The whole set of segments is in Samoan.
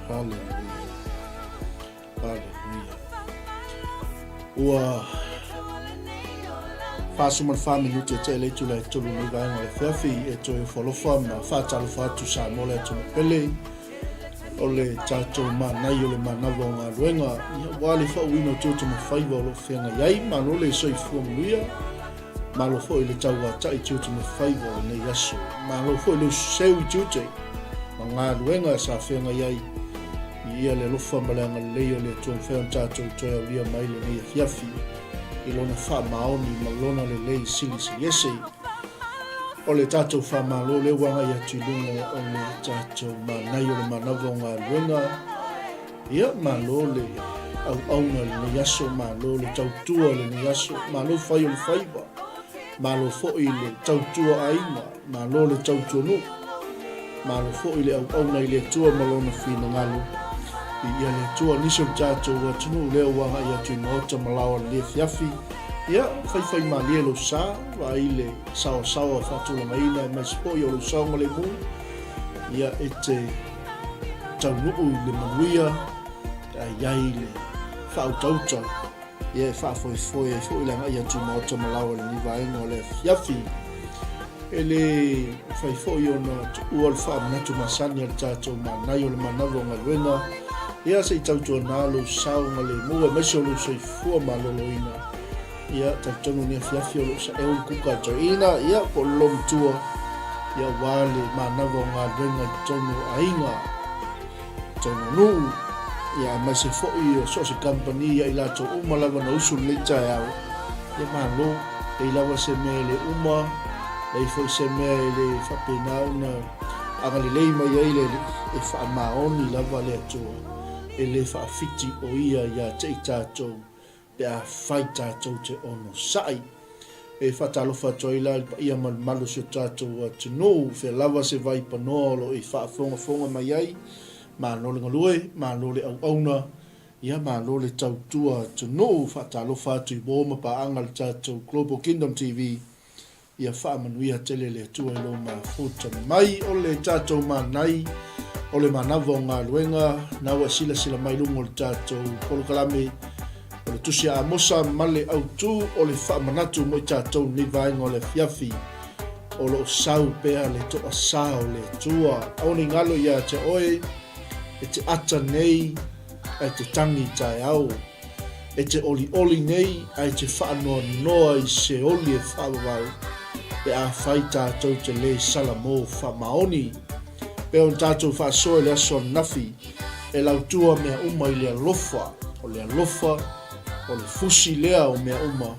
Haleluia. Haleluia. Ua 44 minute e te le itula e tolu nei vaega o le afiafi e toe ofo ma faatalofa atu Samoa le atunuu pele o le tatou manai o le manava o galuega ia ua le faauina o tiute ma faiva o lo o feagai ai malo le soifua manuia malo foi le tauata'i tiute ma faiva o lenei aso malo foi le useu i tiute ma galuega sa feagai ai i ia le alofa ma le agalelei o le Atua mafai ona tatou toe aulia mai lenei afiafi i lona faamaoni ma lona lelei silisili ese. O le tatou faamalo lea ua agai atu i luga o le tatou manai o le manava o galuega. Ia, malo le auauna i lenei aso, malo le tautua i lenei aso, malo fai o le faiva, malo foi le tautua aiga, malo le tautua nuu, malo foi le auauna i le Atua ma lona finagalo. Viia le Atua, nisi o le tatou atunuu lea ua agai atu i maota ma laoa i lenei afiafi. Ia, faifaimalie lou sa, vaai le saoasaoa faatulagaina aemaise foi o lou saogalemu, ia e te taunuu i le manuia, ae i ai le faautauta, ia e faafoefoe ai foi le agai atu i maota ma laoa i lenei vaega o le afiafi. E le mafai foi ona tuua le faamanatu masani a le tatou manai o le manava o galuega, ia se i tautuana lou saogalemu aemaise o lou soifua maloloina. Ia, talitonu lenei afiafi o lo o saeo le kuka a le toeaina, ia, po o le lomatua, ia, aua le manava o galuega i totonu o aiga, totonu o nuu, ia, aemaise foi o so o se kamupani ia i latou uma lava na usu lenei taeao, ia, malo, leai lava se mea e le uma, leai foi se mea e le faapena ona agalelei mai ai le Alii, e faamaoni lava le Atua, e le faafiti o Ia ia te i tatou. pe afai tatou te onosai. E faatalofa atu ai la i le paia malumalu o si o tatou atunuu, fea lava se vai panoa o lo o i faafogafoga mai ai, malo le galue, malo le auauna, ia malo le tautua atunuu. Faatalofa atu i uo ma paaga a le tatou Global Kingdom TV, Ia faamanuia tele le Atua i lou mafuta mai. O le tatou manai, o le manava o galuega, na ua e silasila mai luga o le tatou polokalame, o le Tusi a Amosa ma le autu o le faamanatu mo i tatou lenei vaega o le afiafi, o lo o sau pea le toasā o le Atua. Aua ne i galo ia te oe, e te ata nei, ae te tangi taeao. E te olioli nei ae te faanoanoa i se oli e faavavau pe afai tatou te lē salamo faamaoni. Pei ona tatou faasoa i le aso ananafi, e lautua mea uma i le alofa, o le alofa O le fusi lea o mea uma.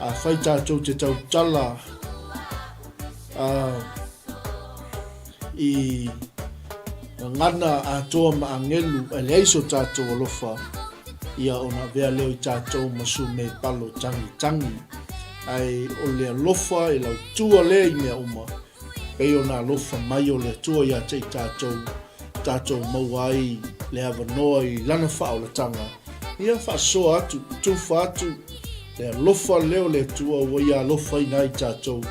Afai tatou te tautala i gagana atoa ma agelu ae leai so tatou alofa, ia ona avea lea o i tatou ma sume palo tagitagi. Ae o le alofa e lautua lea i mea uma, pei ona alofa mai o le Atua ia te i tatou, tatou maua ai le avanoa i Lana faaolataga, ia faasoa atu, tufa atu le alofa lea o le Atua ua Ia alofaina ai tatou,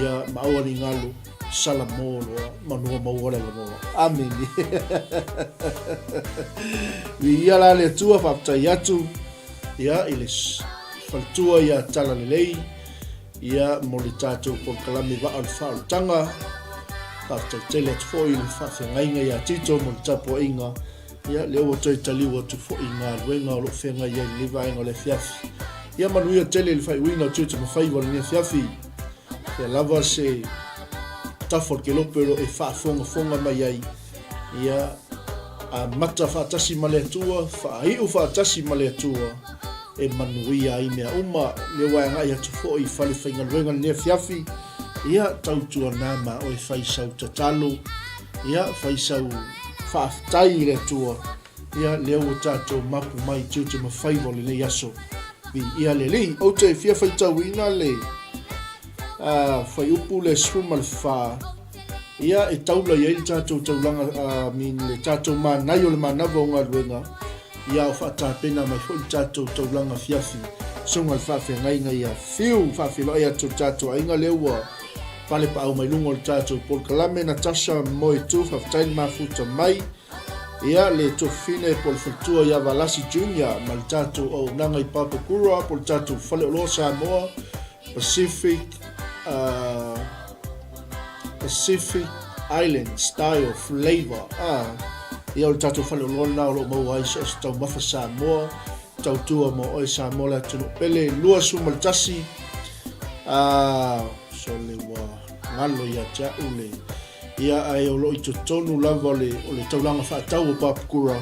ia ma aua ne i galo, Salamo loa, manua maua le avanoa. Amene. Viia la le Atua, faafetai atu ia i le faletua ia Talalelei, Ia, mo le tatou polokalame Vaa o le Faaolataga, faafetai tele atu foi i le faafeagaiga ia Tito mo le tapuaiga. Ia, lea ua toe taliu atu foi i galuega o lo o feagai ai i lenei vaega o le afiafi. Ia, manuia tele i le faaiuina o tiute ma faiva o lenei afiafi. Ia lava se tafa o le kelope o lo o e faafogafoga mai ai. Ia, amata faatasi ma le Atua, faaiu faatasi ma le Atua. e manuia ai mea uma. Lea ua e agai atu foi i fale faigaluega lenei afiafi, ia tautuana ma oe fai sau tatalo, ia fai sau faafetai i le Atua, ia lea ua tatou mapu mai i tiute ma faiva o lenei aso. Viia le Alii. Ou te fia faitauina le fuaiupu le 14. Ia, e taula i ai le tatou taulaga, I mean, le tatou manai o le manava o galuega, ia o faatapena mai foi le tatou taulaga afiafi, susuga i le faafeagaiga ia Fiu, faafeiloai atu i le tatou aiga lea ua palepaau mai luga o le tatou polokalame, Natasha Moetu, faafetai le mafuta mai, ia le Tofine po o le faletua ia Valasi Junior ma le tatou auaunaga i Papakura po o le tatou faleoloa Samoa, Pacific uh, Pacific Island Style Flavor. Ah, ia o le tatou faleoloa lena o lo o maua ai so o se taumafa Samoa, tautua mo oe Samoa le atunuu pele 21. Ah, sole ua galo ia te au le Ia, ae o lo o i totonu lava o le, o le taulaga faatau o Papakura,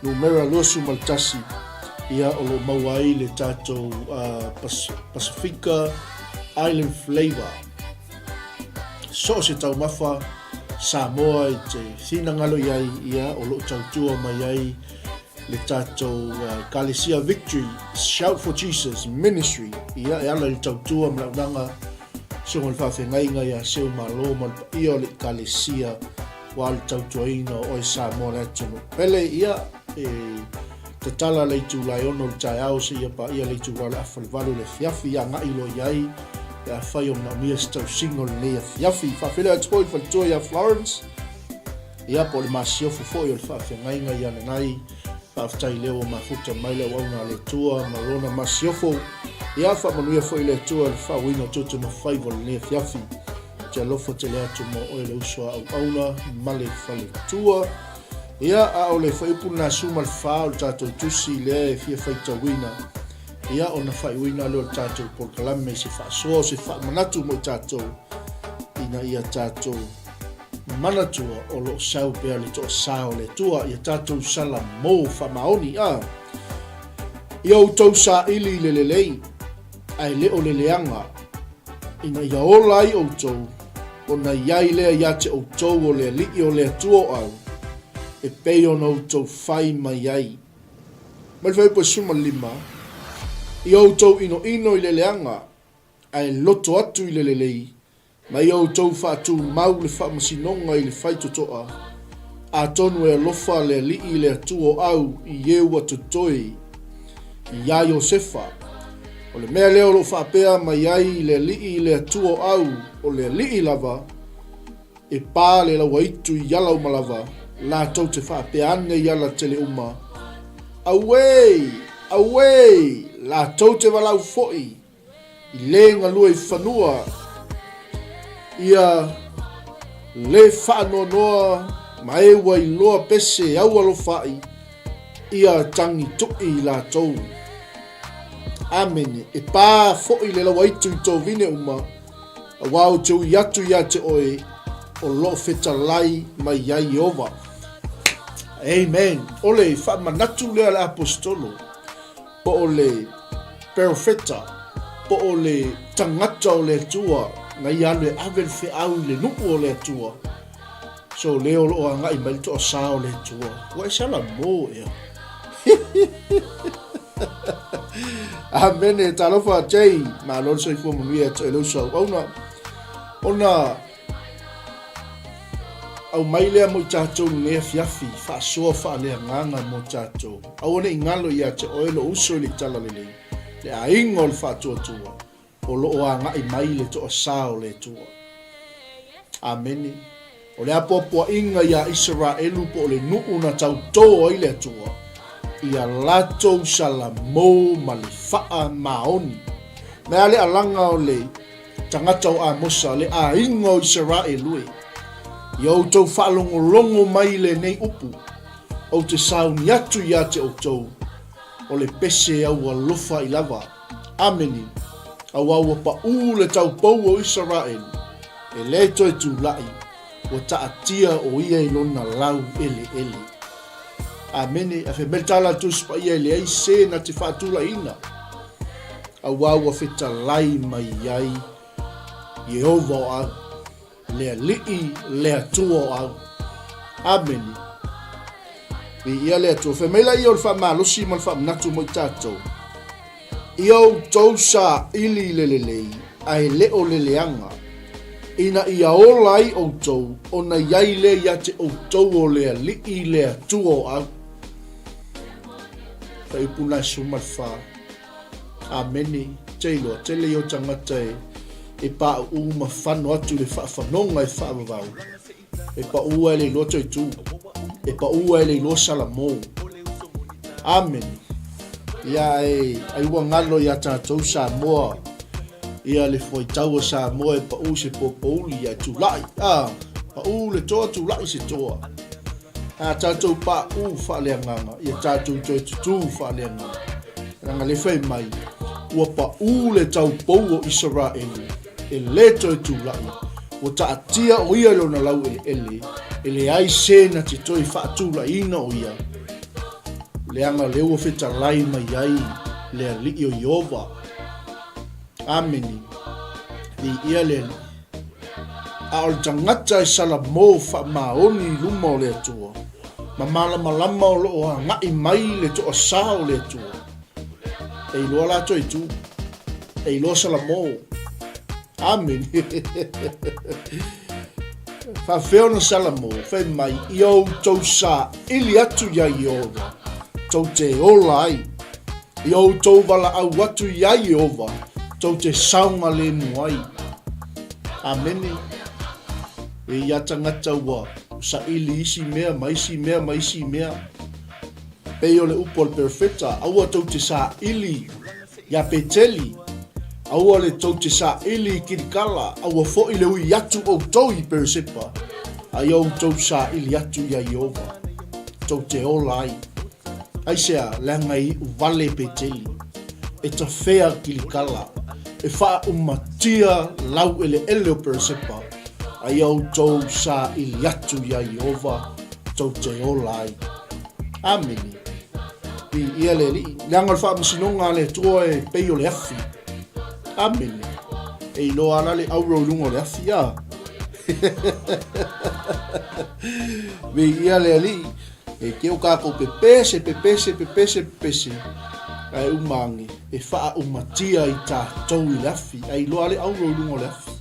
numera 21, ia, o lo o maua ai le tatou uh, Pasifika Island Flavour. So o se taumafa Samoa i te finagalo i ai, ia, o lo o tautua mai ai le tatou uh, Ekalesia Victory Shout for Jesus Ministry, ia, e ala i le tautua ma le auaunaga Susuga i le Faafeagaiga ia Seu Malo ma le paia o le Ekalesia aua le tautuaina o oe Samoa le atunuu pele. Ia, e tatala le itula e ono i le taeao seia paia le itula o le afa le valu i le afiafi, ia agai loa i ai pe afai o manaomia se tausiga o lenei afiafi. Faafeiloai atu foi i le faletua ia Florence, ia po o le masiofo foi o le Faafeagaiga ia Nanai. Faafetai lea ua mafuta mai le auauna a le Atua ma lona masiofo. Ia faamanuia foi le Atua i le faauiga o tiute ma faiva o lenei afiafi. Ou te alofa tele atu mo oe le uso a auauna ma le faletua. Ia, a o le fuaiupu lena 14 o le tatou tusi lea e fia faitauina, ia ona faaiuina lea o le tatou polokalame i se faasoa o se faamanatu mo i tatou ina ia tatou Manatua o lo o sau pea le toasā o le Atua ia tatou salamo faamaoni a ia outou saili i le lelei ae le o le leaga, ina ia ola ai outou, ona i ai lea ia te outou o le Alii o le Atua o au, e pei ona outou fai mai ai. Mai le fuaiupu e 15, Ia outou inoino i le leaga, ae loto atu i le lelei, Ma ia outou faatumau le faamasinoga i le faitotoa, atonu e alofa le Alii le Atua o au i e ua totoe iā Iosefa. O le mea lea o lo o faapea mai ai le Alii le Atua o au, o le Alii lava, e pā le lauaitu i ala uma lava, latou te faapea ane i ala tele uma, Auē! Auē! Latou te valaau foi I lē galue i fanua ia lē faanoanoa ma e ua iloa pese au alofa ai ia tangi tuʻi i latou. Amene. E pā foʻi le lauaitu i tō vine uma, auā ou te ui atu iā te oe o loʻo fetalai mai ai Ieova. Amen. O le faamanatu lea a le Aposetolo. Po o le perofeta, po o le tagata o le Atua na ia alu e ave le feau i le nuu o le Atua. So lea o lo o agai mai le toasā o le Atua. Ua e salamo ea. Amene, talofa Jay, malo le soifua manuia ia te oe le uso auauna. Ona aumai lea mo i tatou i lenei afiafi, faasoa faaleagaga mo tatou. Aua ne i galo ia te oe lou uso i le Talalelei, le aiga o le faatuatua, o lo o agai mai le toasā o le Atua. Amene. O le apoapoaiga iā Isaraelu po o le nuu na tautō ai le Atua, ia latou salamo ma le faamaoni. Mai a le alaga o le tagata o Amosa, le aiga o Isaraelu e, ia outou faalogologo mai i lenei upu, ou te sauni atu ia te outou, o le pese aualofa i lava. Amene. Auā ua paʻū le taupou o Isaraelu, e le toe tulai, ua taatia o ia i lona lau eleele. Amene. A fai mai le tala a le Tusi Paia e leai se na te faatulaiina, auā ua fetalai mai ai Ieova o au. Le Alii, le Atua o au. Amene. Viia le Atua. Fai mai laia o le faamalosi ma le faamanatu mo i tatou. Ia outou saili i le lelei, ae le o le leaga, ina ia ola ai outou, ona i ai lea ia te outou o le Alii, le Atua o au. Fuaiupu 14. Amene. Te iloa, tele ia o tagata e, e paʻuʻu ma fano atu i le faafanoga e faavavau. E paʻu ai le iloa toitū. E paʻu ai le iloa salamo. Amene. Ia e, ai ua galo iā tatou Samoa, ia le fuaitau o Samoa e paʻu se popouli, ia e tulaʻi. A, paʻu le toa, tulaʻi se toa. A tatou paʻu faaleagaga, ia tatou toe tutū faaleagaga. Leaga le fai mai, ua paʻu le taupou o Isaraelu, e le toe tulaʻi, ua taatia o ia i lona laueleele, e leai se na te toe faatulaʻiina o ia, leaga lea ua fetalai mai ai le Alii o Ieova. Amene. Viia le Alii. A o le tagata e salamo faamaoni i luma o le Atua, ma malamalama o lo o agai mai le toasā o le Atua, e iloa latou i tu, e iloa salamo. Amene. Faafefea ona salamo, fai mai, ia outou saili atu iā Ieova, tou te ola ai. Ia outou valaau atu iā Ieova, tou te saogalemu ai. Amene. E ia tagata ua saili isi mea ma isi mea ma isi mea. Pei o le upu a le perofeta, aua tou te saili iā Peteli, aua le tou te saili i Kilikala, aua foi le ui atu outou i Peresepa, a ia outou saili atu iā Ieova, tou te ola ai. Aisea, leaga e iu vale Peteli, e tafea Kilikala, e faaumatia laueleele o Peresepa, a ia outou saili atu iā Ieova tou te ola ai. Amene. Viia le Alii. Leaga o le faamasinoga a le Atua e pei o le afi. Amene. E iloa ala le auro i luga o le afi, a. Viia le Alii. E te o kākou pepese, pepese, pepese, pepese, ae uma ane, e faaumatia i tātou i le afi, ae iloa le auro i luga o le afi.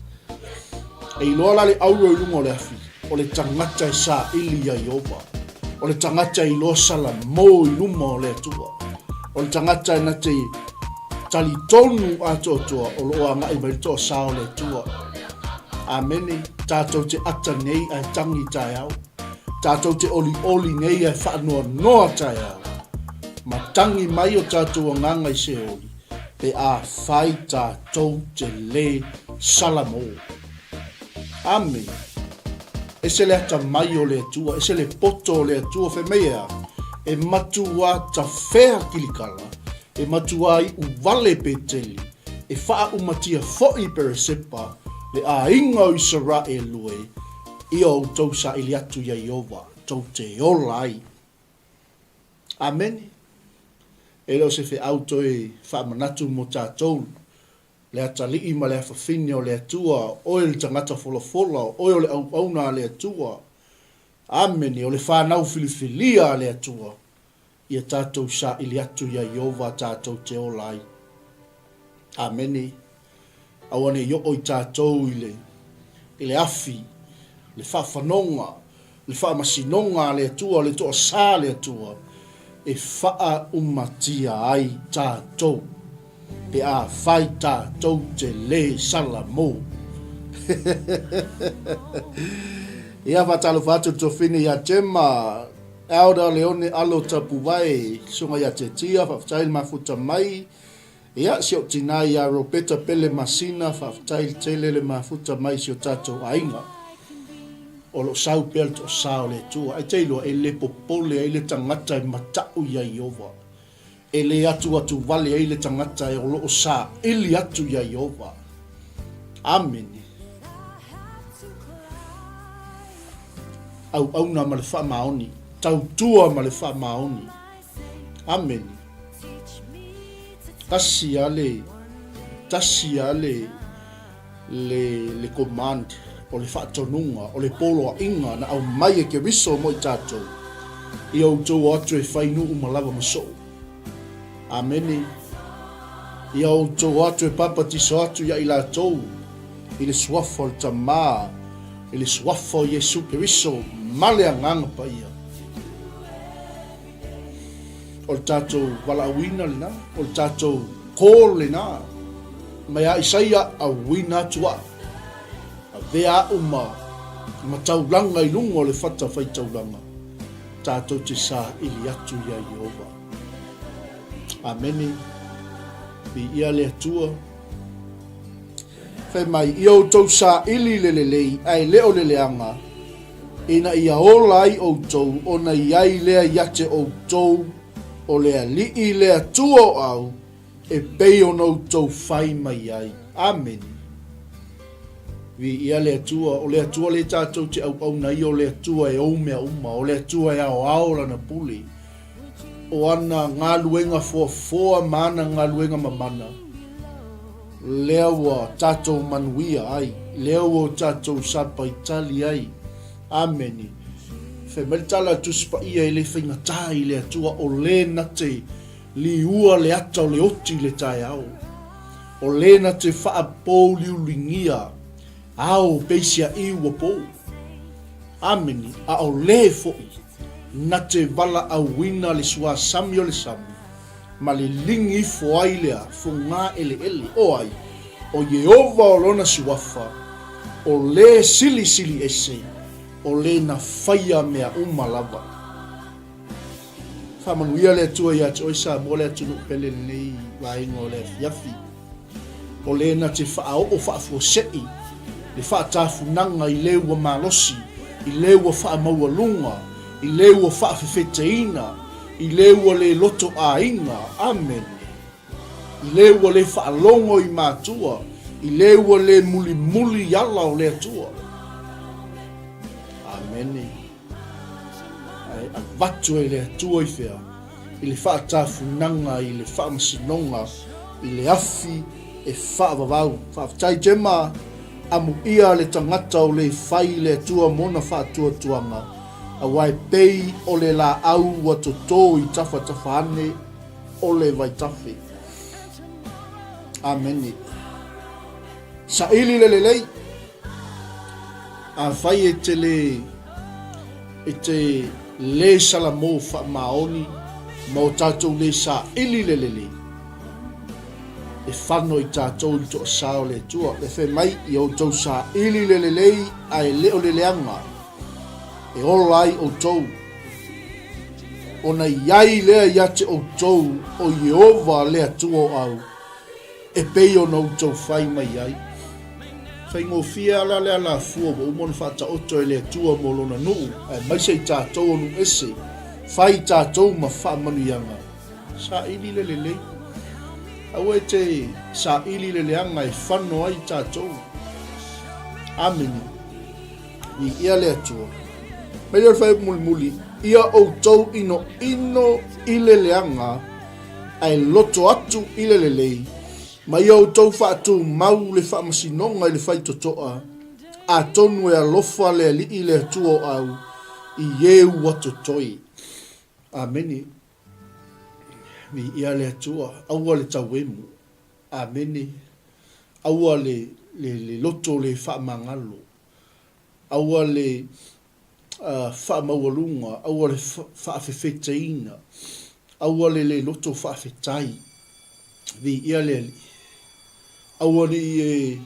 E iloa la le auro i luga o le afi, o le tagata e saili iā Ieova, o le tagata e iloa salamo i luma o le Atua, o le tagata e na te talitonu atoatoa o lo o agai mai le toasā o le Atua. Amene, tātou te ata nei ae tangi taeao. Tātou te olioli nei ae faanoanoa taeao. Ma tangi mai o tātou agaga i Seoli, pe afai tātou te le salamo. Amene. Ese le atamai o le Atua, ese le poto o le Atua, fai mai e a? E matuā tafea Kilikala, e matuā iʻu wale Peteli, e faaumatia foʻi Peresepa, le aiga o Isaraelu e, ia outou saili atu iā Ieova, tou te ola ai. Amene. E le o se feau toe faamanatu mo tatou, le atalii ma le afafine o le Atua, o oe le tagata folafola, o oe o le auauna a le Atua. Amene, o le fanau filifilia a le Atua. Ia tatou saili atu iā Ieova tatou te ola ai. Amene. Aua ne i oo i tatou i le, i le afi, le faafanoga, le faamasinoga a le Atua, le toasā a le Atua, e faaumatia ai tatou pe afai tatou te lē salamo. Ia, faatalofa atu le tuafine ia Gemma. Elder Leone Alo Tapuvae, Susuga ia Tetia, faafetai le mafuta mai. Ia, si ou tina ia Ropeta Pele Masina, faafetai le tele le mafuta mai i si o tatou aiga. O lo o sau pea le toasa o le Atua. Ai te iloa, e le popole ai le tagata e mata'u ia Ieova. E le atuatuvale ai le tagata e o lo o saili atu ia Ieova. Amene. Auauna ma le faamaoni. Tautua ma le faamaoni. Amene. Tasi a le, tasi a le, le, le command, o le faatonuga, o le poloaiga na aumai e Keriso mo i tatou, ia outou o atu e fai nuu uma lava ma soo. Amene. Ia outou o atu e papatiso atu ia i latou i le suafa o le Tama, i le suafa o Iesu Keriso ma le Agaga Paia. O le tatou valaauina lena, o le tatou call lena. Mai a Isaia, auina atu au. Avea au ma, ma taulaga i luga o le fata faitaulaga, tatou te saili atu iā Ieova. Amene. Viia le Atua. Fai mai, ia outou saili le lelei, ae le o le leaga, ina ia ola ai outou, ona i ai lea ia te outou, o le Alii le Atua o au, e pei ona outou fai mai ai. Amene. Viia le Atua, o le Atua lea tatou te auauna ai, o le Atua e ou mea uma, o le Atua e aoao Lana pule, o ana galuega foafoa ma ana galuega mamana, lea ua tatou manuia ai, lea ua tatou sapaitali ai. Amene. Fai mai le tala a le Tusi Paia e le faigata i le Atua o le na te liua le ata o le oti i le taeao, o le na te faapouliuligia ao peisiaʻi ua pou. Amene. A o le foʻi na te valaauina le suasami o le sami, ma le ligi ifo ai lea fogā eleele, o ai? O Ieova o lona suafa, o le Silisili Ese, o le na faia mea uma lava. Faamanuia le Atua ia te oe Samoa le atunuu pele lenei vaega o le afiafi. O le na te faaoo faafuaseʻi le faatafunaga i le ua malosi, i le ua faamaualuga, i le ua faafefeteina, i le ua le loto aiga. Amene. I le ua le faalogo i matua, i le ua le mulimuli i ala o le Atua. Amene. Ae avatu e le Atua i fea? I le faatafunaga, i le faamasinoga, i le afi e faavavau. Faafetai Gemma, amuia le tagata o le fai i le Atua mona faatuatuaga, aua e pei o le laau ua toto i tafatafa ane o le vaitafe. Amene. Saili le lelei. Afai e te le e te lē salamo faamaoni ma o tatou lē saili le lelei, e fano i tatou i le toasā o le Atua. E fai mai, Ia outou saili le lelei ae le o le leaga, e ola ai outou, ona i ai lea ia te outou o Ieova le Atua o au, E pei ona outou fai mai ai. Faigofie lava la le alafua ua uma ona faataoto e le Atua mo Lona nuu, aemaise i tatou o nuu ese, fai i tatou ma faamanuiaga. Saili le lelei. Aua e te saili le leaga e fano ai tatou. Amene. Viia le Atua. Mai lea o le fuaiupu mulimuli, Ia outou inoino i le leaga. Ae loto atu i le lelei, ma ia outou faatumau le faamasinoga i le faitotoa, atonu e alofa le Alii le Atua o au i e ua totoe. Amene. Viia le Atua. Aua le tauemu. Amene. Aua le, le, le loto le faamagalo. Aua le faamaualuga, aua le faafefeteina, aua le le loto faafetai. Viia le Alii. Aua ne i e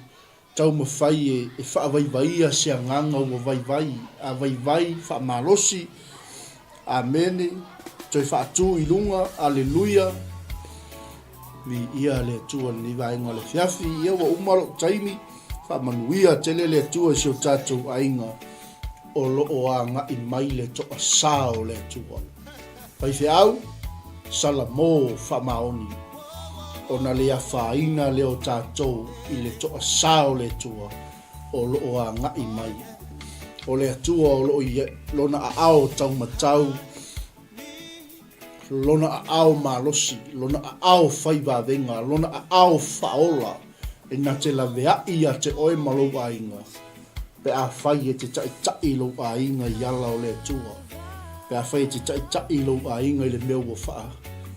taumafai e faavaivaia se agaga ua vaivai, a vaivai, faamalosi. Amene. Toe faatu i luga. Aleluia. Viia le Atua i lenei vaega o le afiafi. Ia ua uma lou taimi. Faamanuia tele le Atua i si o tatou aiga o lo o agai mai le toasā o le Atua. Faifeau, Salamo faamaoni, ona le afaina lea o tatou i le toasā o le Atua o lo o agai mai. O le Atua o lo o i lona aao taumatau, Lona aao malosi, Lona aao fai vavega, Lona aao faaola, e na te laveai ia te oe ma lou aiga, pe afai e te taitaʻi lou aiga i ala o le Atua, pe afai e te taitaʻi lou aiga i le mea ua faa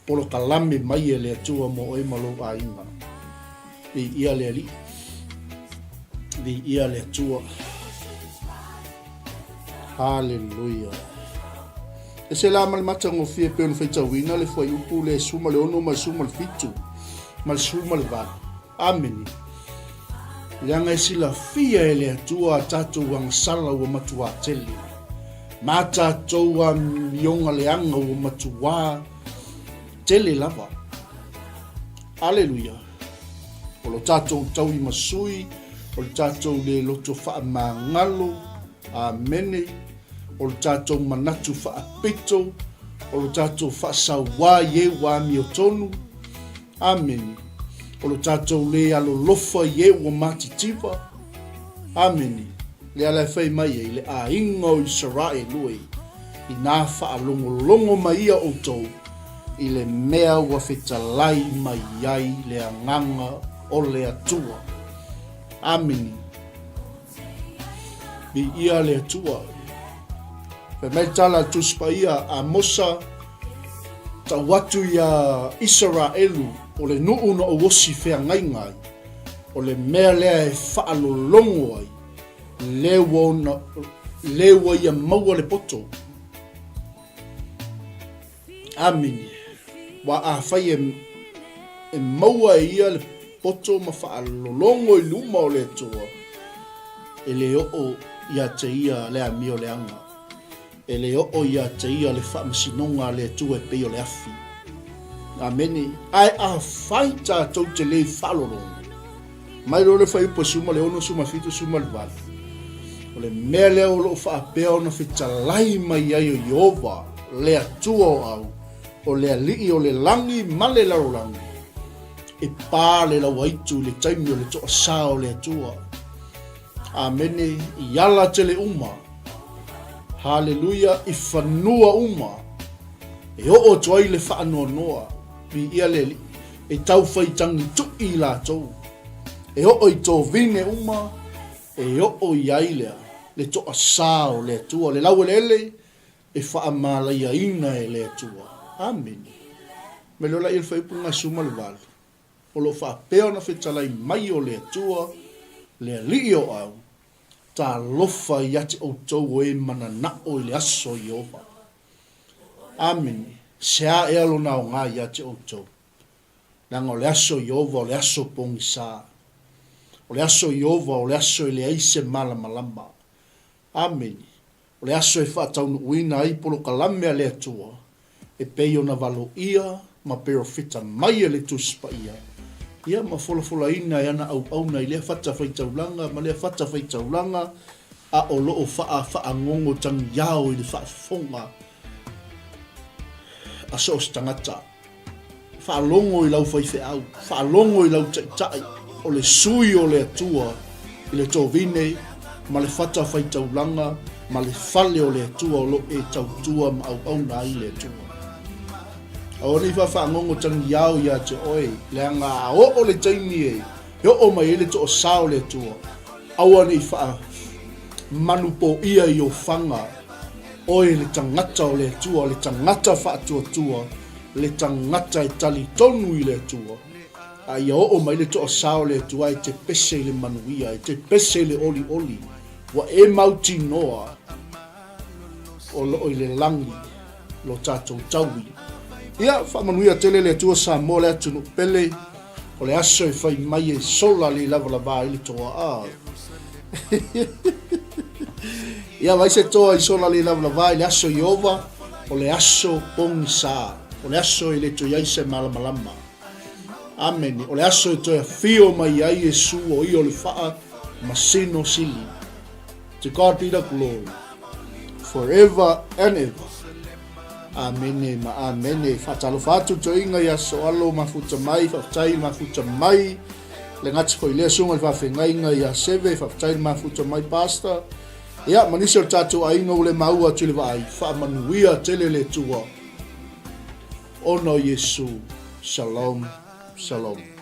polokalame mai e le Atua mo oe ma lou aiga. Viia le Alii. Viia le Atua. Haleluia. E se la ma le matagofie pei ona faitauina le fuaiupu le 16 ma le 17 ma le 18. Amene. Leaga e silafia e le Atua a tatou agasala ua matuā tele, ma tatou amioga leaga ua matuā tele lava. Aleluia. O lo tatou tauimasui, o le tatou le loto faamagalo, amene, o le tatou manatu faapito, o lo tatou faasauā i e ua amiotonu, amene, o lo tatou le alolofa i e ua matitiva, amene, lea la e fai mai ai le aiga o Isaraelu e, inā faalogologo mai ia outou i le mea ua fetalai mai ai le Agaga o le Atua. Amene. Viia le Atua. Fai mai le tala a le Tusi Paia, Amosa, tau atu iā Isaraelu, o le nuu na ou osi feagaiga ai, o le mea lea e faalologo ai, le ua ona, le ua ia maua le poto. Amene. Ua afai e, e maua e ia le poto ma faalologo i luma o le Atua, e le oo ia te ia le amio leaga. E le oo ia te ia le faamasinoga a le Atua e pei o le afi. Amene. Ae afai tatou te le faalologo, Mai loa le fuaiupu e 16, 17, 18, o le mea lea o lo o faapea ona fetalai mai ai o Ieova, le Atua o au, o le Alii o le lagi ma le lalolagi, e pā le lauaitu i le taimi o le toasā o le Atua. Amene, i ala tele uma. Haleluia, i fanua uma. E oo atu ai le faanoanoa, viia le Alii. E taufai tagituʻi i latou, e oo i tovine uma, e oo i ai lea le toasā o le Atua, le laueleele e faamalaiaina e le Atua. Amene. Mai loa laia le fuaiupu lena 18, o lo o faapea ona fetalai mai o le Atua, le Alii o au, Talofa ia te outou o e mananao i le aso o Ieova. Amene. Sea ea lona aoga ia te outou. Leaga o le aso o Ieova o le aso pogisa. O le aso o Ieova o le aso e leai se malamalama. Amene. O le aso e faataunuuina ai polokalame a le Atua e pei ona valoia ma perofeta mai e le Tusi Paia, ia ma folafolaina e ana auauna i lea fatafaitaulaga ma lea fatafaitaulaga a o lo o faafaangogo tagiao i le faafofoga a so o se tagata. Faalogo i lau faifeau, faalogo i lau taitai, o le sui o le Atua i le tovine ma le fatafaitaulaga ma le fale o le Atua o lo o e tautua ma auauna ai le Atua. Aua ne i faafagogo tagiao ia te oe, leaga a oo le taimi e oo mai ai le toosā o le Atua, aua ne i faamanupoia i ofaga oe le tagata o le Atua, le tagata faatuatua, le tagata e talitonu i le Atua. A ia oo mai le toosā o le Atua e te pese i le manuia, e te pese i le olioli, ua e mautinoa o loo i le lagi lo tatou taui. Ia, faamanuia tele le Atua Samoa le atunuu pele, o le aso e fai mai e sola le lavalava ai le toa. Ah. Ia, vai se toa i sola le lavalava i le aso Iova, o le aso pogisa, o le aso e le toe ai se malamalama. Amene. O le aso e toe afio mai ai Iesu o ia o le faa masino sili. To God be the glory forever and ever. Amene ma amene. Faatalofa atu toeaiga i aso alo mafuta mai, faafetai le mafuta mai. Le gati foi lea susuga i le faafeagaiga ia Seve, faafetai le mafuta mai Pastor. Ia, ma nisi o le tatou aiga ua le maua atu i le vaai, faamanuia tele le Atua ona o Iesu. Shalom, shalom.